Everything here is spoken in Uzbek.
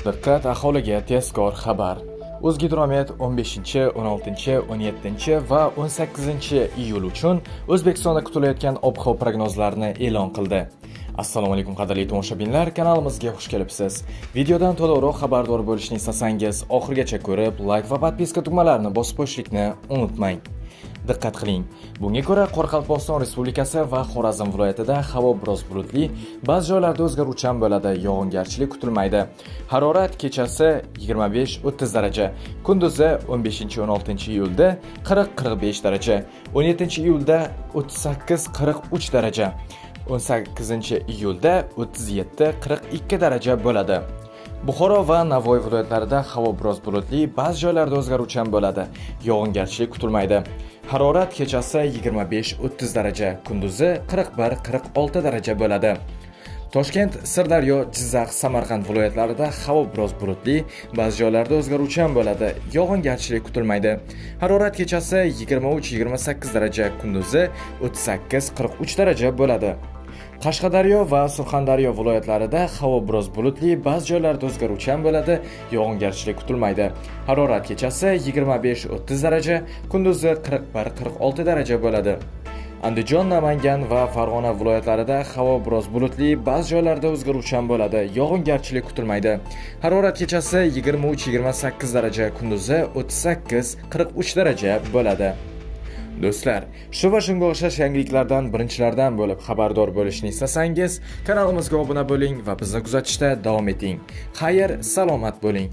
Diqqat aholiga, tezkor xabar! O'zgidromet 15, 16, 17 va 18 iyul uchun O'zbekistonda kutilayotgan ob-havo prognozlarini e'lon qildi. Assalomu alaykum, qadrli tomoshabinlar, kanalimizga xush kelibsiz. Videodan to'liqroq xabardor bo'lishni istasangiz, oxirigacha ko'rib, like va подписка tugmalarini bosib qo'yishlikni unutmang. Diqqat qiling. Bunga ko'ra, Qoraqalpog'iston Respublikasi va Xorazm viloyatida havo biroz bulutli, ba'zi joylarda o'zgaruvchan bo'ladi, yog'ingarchilik kutilmaydi. Harorat kechasi 25-30 daraja, kunduzi 15-16 iyulda 40-45 daraja, 17 iyulda 38-43 daraja, 18 iyulda 37-42 daraja bo'ladi. Buxoro va Navoiy viloyatlarida havo biroz bulutli, ba'zi joylarda o'zgaruvchan bo'ladi. Yog'ingarchilik kutilmaydi. Harorat kechasi 25-30 daraja, kunduzi 41-46 daraja bo'ladi. Toshkent, Sirdaryo, Jizzax, Samarqand viloyatlarida havo biroz bulutli, ba'zi joylarda o'zgaruvchan bo'ladi. Yog'ingarchilik kutilmaydi. Harorat kechasi 23-28 daraja, kunduzi 38-43 daraja bo'ladi. Qashqadaryo va Surxondaryo viloyatlarida havo biroz bulutli, ba'zi joylarda o'zgaruvchan bo'ladi, yog'ingarchilik kutilmaydi. Harorat kechasi 25-30 daraja, kunduzi 41-46 daraja bo'ladi. Andijon, Namangan va Farg'ona viloyatlarida havo biroz bulutli, ba'zi joylarda o'zgaruvchan bo'ladi, yog'ingarchilik kutilmaydi. Harorat kechasi 23-28 daraja, kunduzi 38-43 daraja bo'ladi. Do'stlar, shu va shunga o'xshash yangiliklardan birinchilardan bo'lib xabardor bo'lishni istasangiz, kanalimizga obuna bo'ling va bizni kuzatishda davom eting. Xayr, salomat bo'ling.